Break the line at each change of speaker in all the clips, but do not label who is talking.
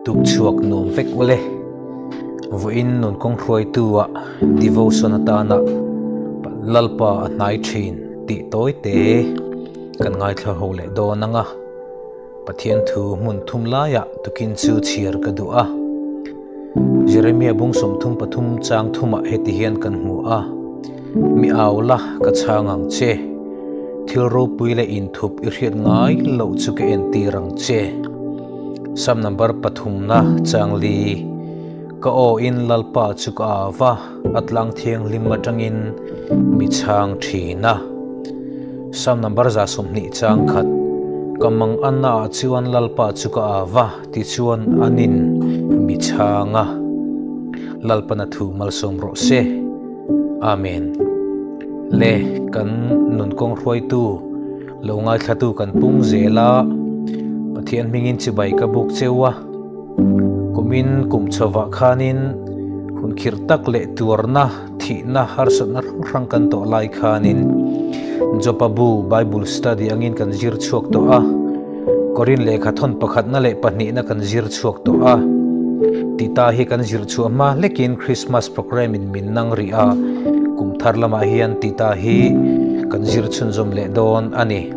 Tukchhuak nuam vek ule. Vawiin nun kawng hruaitu ah devotion atana Lalpa a hnai thin tih tawi te kan ngaithla ho leh dawn ang a. Pathian thu hmun thum laiah tukin chu chhiar ka duh a. Jeremia bung 33 chang thumah heti hian kan hmu a, Mi au la ka chhang ang che, thil ropui leh inthup i hriat ngai loh chu ka entir ang che. Sam number pathumna chang li, Ka aw in Lalpa chu ka au va, a tlang thianghlim atangin mi chhang thin a. Sam number 120 chang khat, Ka mang anna ah chuan Lalpa chu ka au va, tichuan anin mi chhang a. Lalpana thu malsawm rawh se. Amen. Le kan nun kawng hruaitu lo ngaithlatu kan pung zel a, Pathian hmingin chibai ka buk cheu a. Kumin kum chhovah khanin hun khirh tak leh tuarna, thihna, harsatna hrang hrang kan tawh lai khanin Jopa bu Bible study angin kan zir chhuak tawh a. Korin lehkha thawn pakhatna leh pahnihna kan zir chhuak tawh a. Tita hi kan zir chhuah hma hlekin Christmas program in min nang rih a, kum thar lamah hian tita hi kan zir chhunzawm leh dawn a ni.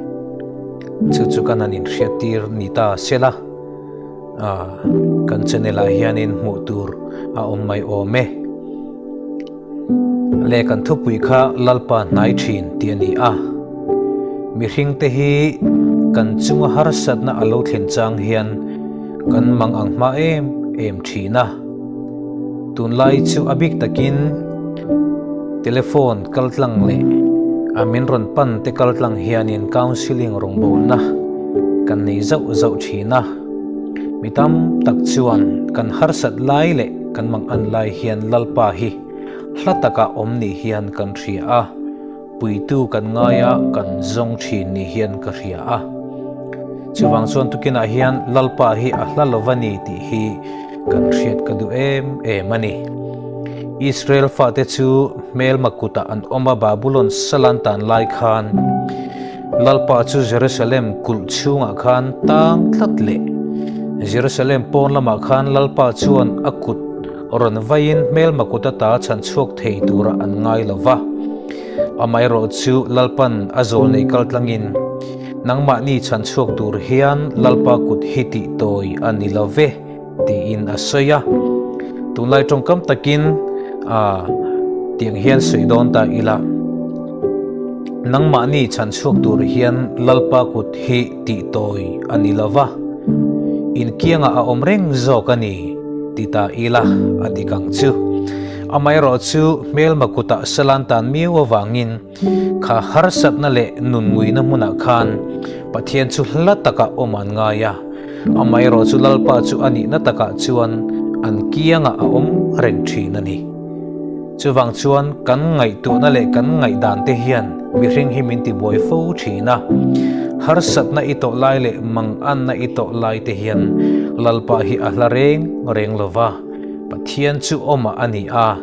Chu chu kan han inhriattir ni ta sela, kan channel ah hianin hmuh tur a awm mai awm e. Le kan thupui kha Lalpa hnai thin tih a ni a. Mihringte hi kan chunga harsatna a lo thlen chang hian kan mang ang hma em em thin a. Tunlai chu a bik takin telephone kaltlang leh a min rawn pan te kaltlang hianin counselling rawngbawlna kan nei zauh zauh thin a. Mi tam tak chuan kan harsat lai leh kan mang an lai hian Lalpa hi hla taka awm ni hian kan hria a, puitu kan ngai a, kan zawng thin ni hian ka hria a. Chuvang chuan tukinah hian Lalpa hi a hla lo va ni tih hi kan hriat ka duh em em a ni. Israel fate chu hmelma kutah an awm a, Babulon salan tan lai khan Lalpa chu Jerusalem kulh chhungah khan tang tlat leh Jerusalem pawn lamah khan Lalpa chuan a kut rawn vaiin hmelma kut ata chhan chhuak thei tura an ngai lo va. Amaherawh chu Lalpan a zawl nei kal tlangin, Nangmahni chhan chhuak tur hian Lalpa kut hi tih tawi a ni lo ve, tiin a sawi a. Tunlai tawngkam takin a tiang hian sawi dawn ta ila, Nangmahni chhan chhuak tur hian Lalpa kut hi tih tawi a ni lo va, inkiangah a awm reng zawk a ni, ti ta ila a dik ang chu. Amaherawh chu hmelma kutah salan tan miau avangin kha harsatna leh nun nguina hmunah khan Pathian chu hla takah awm an ngai a, amaherawh chu Lalpa chu a nihna takah chuan an kiangah a awm reng thin a ni. Chuvang chuan kan ngaihtuahna leh kan ngaihdan te hian mihring hi min tibuai fo thin a, harsatna i tawh lai leh manganna i tawh lai te hian Lalpa hi a hla reng reng lo va, Pathian chu awmah a ni a.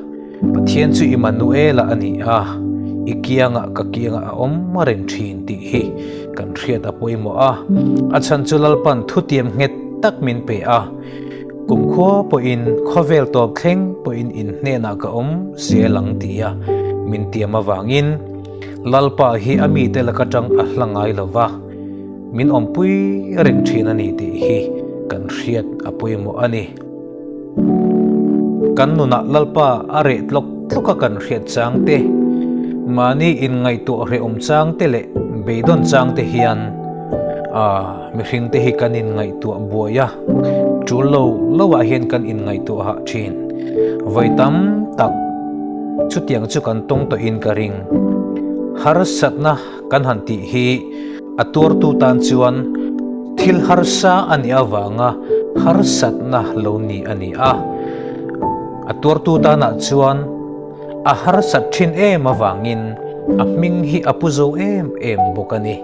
Pathian chu Immanuela a ni a, i kiangah ka kiangah a awm reng thin tih hi kan hriat a pawimawh a. A chhan chu Lalpan thutiam nghet tak min pe a, Kumkhua pawhin khawvel tawp thleng pawhin in hnenah ka awm zel ang tia min tiam avangin Lalpa hi a mite laka tang a hla ngai lo va, min awmpui reng thin a ni tih hi kan hriat a pawimawh a ni. Kan nunah Lalpa a reh tlawk tlawk a kan hriat chang te, mahni inngaihtuah hrehawm chang te leh beidawn chang te hian mihring te hi kan inngaihtuah buai a, tul lo lo ah hian kan inngaihtuah hah thin. Vawi tam tak chutiang chu kan tawng tawhin ka ring. Harsatna kan han tih hi A tuartu tan chuan thil harsa a nih avanga harsatna lo ni a ni a. A tuartu tanah chuan a harsat thin em avangin a hming hi a pu zo em em bawk a ni.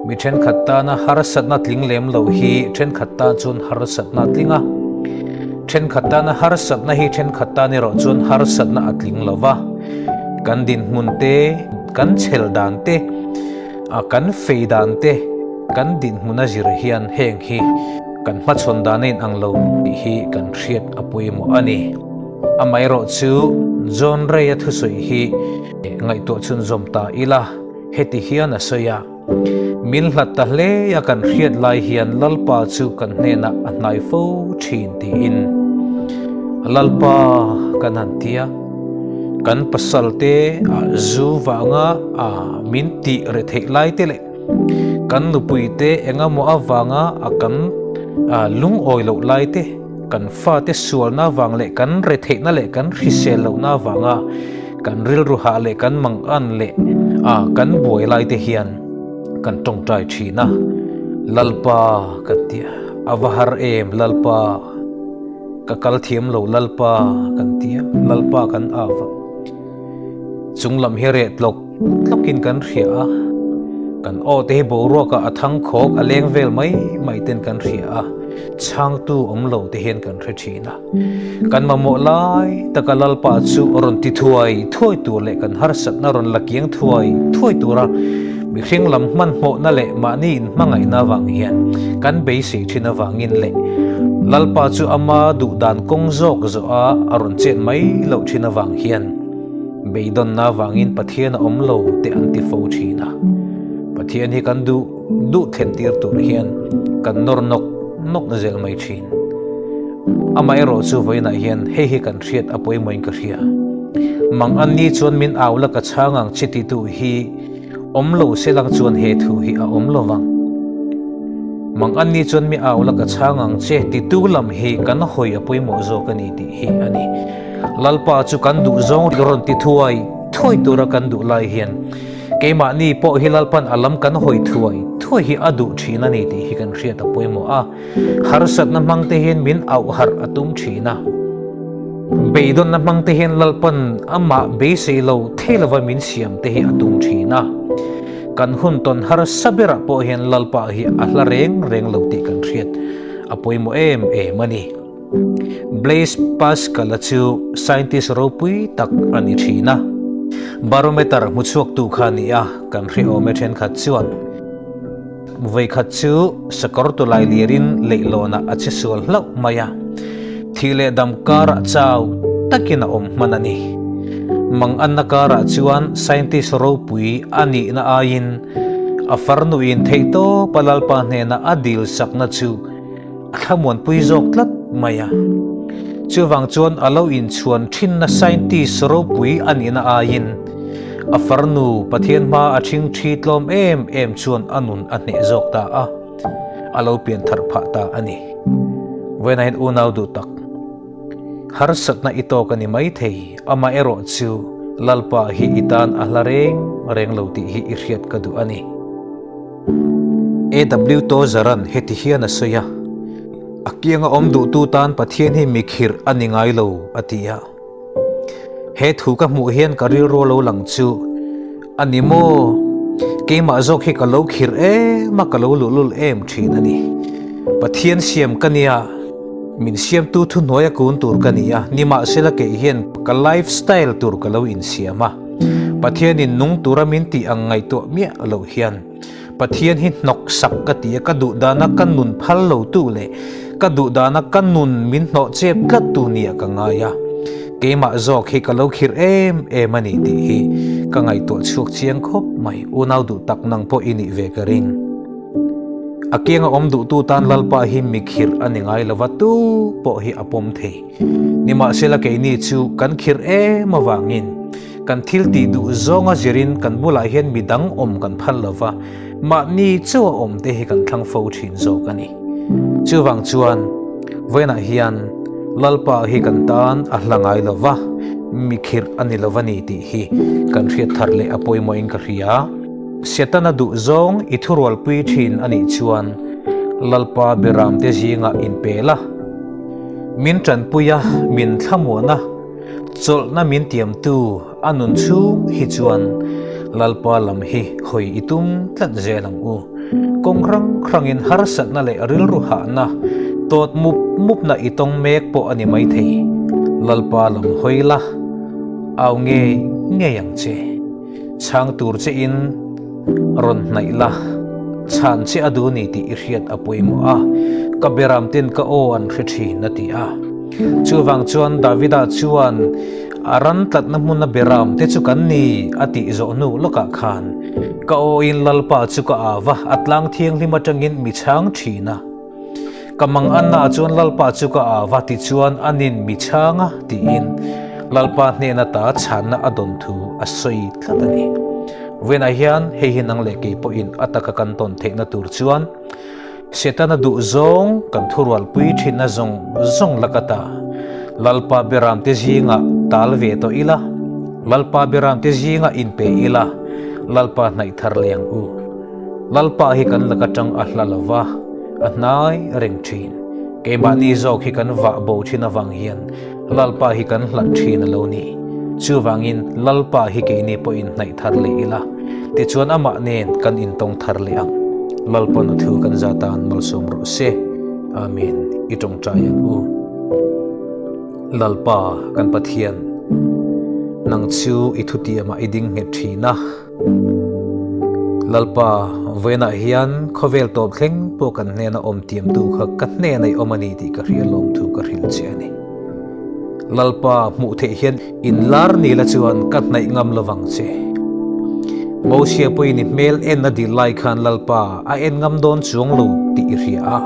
Mi thenkhat tana harsatna tling lem lo hi thenkhat tan chuan harsatna a tling a. Thenkhat tana harsatna hi thenkhat tan erawh chuan harsatna a tling lo va. Kan dinhmun te, kan chhel dan te, A kan fei dan te kan dinhmun a zir hian heng hi Kan hmachhawn dan a inang lo tih hi kan hriat a pawimawh a ni. Amaherawhchu John Ray-a thusawi hi ngaihtuah chhunzawm ta ila, heti hian a sawi a, Min hlat ta hle a kan hriat lai hian Lalpa chu kan hnenah a hnai fo thin tiin Lalpa kan han ti a, kan pasal te a zu vanga a min tih reh theih lai te leh kan nupui te engemaw avanga a kan lungawi loh lai te, kan fate sualna avang leh kan retheihna leh kan hrisel lohna avanga kan rilru hah leh kan mangan leh a kan buai lai te hian kan tawngtai thin a, Lalpa kan ti a, a va har em Lalpa, ka kal thiam lo Lalpa kan ti a, Lalpa kan au a, chung lam hi reh tlawk tlawkin kan hria a, kan aw te hi boruakah a thang khawk a leng vel mai mai ten kan hria a, chhangtu awm lo te hian kan hre thin a. Kan mamawh lai taka Lalpa chu rawn ti thuai thuai tur leh kan harsatna rawn la kiang thuai thuai tura mihring lam hmanhmawhna leh mahni inhmangaihna avang hian kan beisei thin avangin leh Lalpa chu ama duhdan kawng zawk zawha a rawn chet mai loh thin avang hian Beidawnna avangin Pathian a awm lo te an ti fo thin a. Pathian hi kan duh duh thlen tir tur hian kan nawr nawk nawk zel mai thin. Amaherawh chu vawiinah hian hei hi kan hriat a pawimawhin ka hria. Mang an ni chuan min au la ka chhang ang che titu hi awm lo se lang chuan he thu hi a awm lo vang. Mang an ni chuan mi au la ka chhang ang che titu lam hi kan hawi a pawimawh zawk a ni tih hi a ni. Lalpa chu kan duh zawng rawn ti thuai thuai tura kan duh lai hian keimahni pawh hi Lalpan a lam kan hawi thuai thuai hi a duh thin a ni tih hi kan hriat a pawimawh a. Harsatna hmang te hian min auh harh a tum thin a. Beidawnna hmang te hian Lalpan amah beisei lo thei lova min siam te hi a tum thin a. Kan hun tawn harsa berah pawh hian Lalpa hi a hla reng reng lo tih kan hriat a pawimawh em em a ni. Blaise Pascal-a chu scientist ropui tak a ni thin a. Barometer hmuchhuaktu kha a ni a, kan hrehawm e thenkhat chuan. Vawikhat chu sakawr tulai lirin leihlawnah a che sual hlauh mai a, thih leh dam karah chau takin a awm hman a ni. Manganna karah chuan scientist ropui a nihna aiin a farnuin theihtawpa Lalpa hnena a dilsakna chu A thlamuanpui zawk tlat mai a. Chuvang chuan a lo inchhuan thinna scientist ropui a nihna aiin a farnu Pathian hma a thingthi tlawm em em chuan a nun a hneh zawk ta a, a lo pian thar phah ta a ni. Vawiinah hian unau duh tak, harsatna i tawk a ni maithei, amaherawh chu Lalpa hi i tan a hla reng reng lo tih hi i hriat ka duh a ni. AW Tozer-a'n heti hian a sawi a, A kianga awm duhtu tan Pathian hi mi khirh a ni ngai lo, a ti a. He thu ka hmuh hian ka rilru a lo lang chu a ni maw? Keimah zawk hi ka lo khirh em a, ka lo luhlul em thin a ni. Pathian siam ka nia, min siamtu thuhnuaia kun tur ka ni a, nimahsela kei hian ka life style tur ka lo insiam a. Pathianin nung tura min tih ang ngaihtuah miah loh hian Pathian hi hnawk sak ka ti a, ka duh dana ka nun phal lo tu leh ka duh dana ka nun min hnawh chep tlat tu nia ka ngai a, keimah zawk hi ka lo khirh em em a ni tih hi ka ngaihtuah chhuak chiang khawp mai, unau duh tak nang pawh i nih ve ka ring. A kianga awm duhtu tan Lalpa hi mi khirh a ni ngai lova tu pawh hi a pawm thei. Nimahsela keini chu kan khirh em avangin kan thil tih duh zawnga zirin kan bulah hian mi dang awm kan phal lo va, mahni chauha awm te hi kan thlang fo thin zawk a ni. Chuvang chuan vawiinah hian Lalpa hi kan tan a hla ngai lo va, mi khirh a ni lo va ni tih hi kan hriat thar leh a pawimawhin ka hria. Setana duh zawng i thurualpui thin a nih chuan Lalpa biramte zingah inpel a. Min tanpui a, min thlamuan a, chawlhna min tiamtu a nun chhung hi chuan Lalpa lam hi hawi i tum tlat zel ang u. Kawng hrang hrangin harsatna leh rilru hahna, tawt mup mupna i tawng mek pawh a ni maithei. Lalpa lam hawi la, au ngei ngei ang che. Chhang tur che in rawn hnaih la. Chhan che a duh ni tih i hriat a pawimawh a, ka beram ten ka aw an hre thin, a ti a. Chuvang chuan Davida chuan a ran tlatna hmuna beram te chu kan ni a tih zawh hnu lawkah khan ka awin Lalpa chu ka au va, a tlang thianghlim atangin mi chhang thin a. Ka mang anna ah chuan Lalpa chu ka au va tichuan anin mi chhang a tiin Lalpa hnena ta chhanna a dawn thu a sawi tlat a ni. Vawiinah hian hei hi nang leh kei pawhin a taka kan tawn theihna tur chuan Setana duh zawng kan thurualpui thinna zawng zawng laka ta Lalpa Beramte zingah tal ve tawh ila, Lalpa Beramte zingah inpe ila, Lalpa hnaih thar leh ang u. Lalpa hi kan laka tang a hla lo va, a hnai reng thin. Keimahni zawk hi kan vah bo thin avang hian Lalpa hi kan hlat thin a lo ni. Chuvangin Lalpa hi keini pawhin hnaih thar leh ila, tichuan amah nen kan intawng thar leh ang. Lalpa'n a thu kan za tan malsawm rawh se. Amen. I tawngtai ang u. Lalpa kan Pathian, nang chu i thutiamah i ding nghet thin a. Lalpa, vawiinah hian khawvel tawp thleng pawh kan hnena awm tiamtu kha ka hnena i awm a ni tih ka hria lawm thu ka hrilh che a ni. Lalpa, hmuh theih hian inlar ni la chuan ka hnaih ngam lovang che. Mosia pawhin i hmel en a dil lai khan Lalpa a en ngam dawn chuang lo tih i hria a.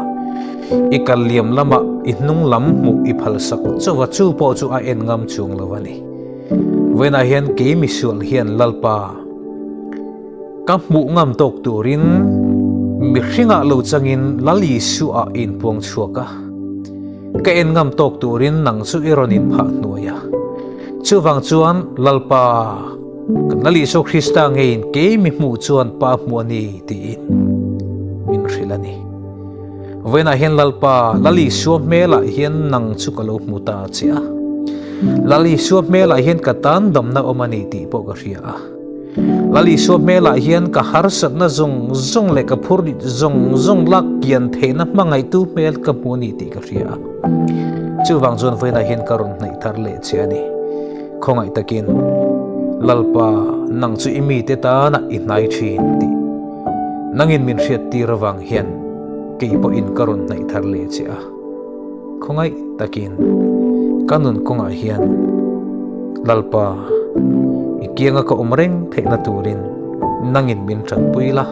I kal liam lamah i hnung lam hmuh i phalsak chauh a, chu pawh chu a en ngam chuang lo a ni. Vawiinah hian kei misual hian Lalpa ka hmuh ngam tawk turin mihringah lo changin Lal Isuah i inpuang chhuak a, ka en ngam tawk turin nang chu i rawn inphah hnuai a. Chuvang chuan Lalpa, kan Lal Isua Krista ngeiin kei mi hmuh chuan Pa hmuh a ni tiin min hrilh a ni. Vawiinah hian Lalpa, Lal Isua hmelah hian nang chu ka lo hmu ta che a. Lal Isua hmelah hian ka tan damna awm a ni tih pawh ka hria a. Lal Isua hmelah hian ka harsatna zawng zawng leh ka phurrit zawng zawng lak kian theihna hmangaihtu hmel ka hmu a ni tih ka hria a. Chuvang chuan vawiinah hian ka rawn hnaih thar leh che a ni. Khawngaih takin, Lalpa, nang chu i mite tana i hnai thin tih nangin min hriattir avang hian kei pawhin ka rawn hnaih thar leh che a. Khawngaih takin ka nun kawngah hian Lalpa, i kianga ka awm reng theihna turin nangin min tanpui la,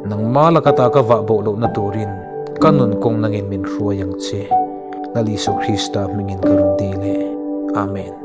nangma laka ta ka vah boh lohna turin ka nun kawng nangin min hruai ang che. Lal Isua Krista hmingin ka rawn dil e. Amen.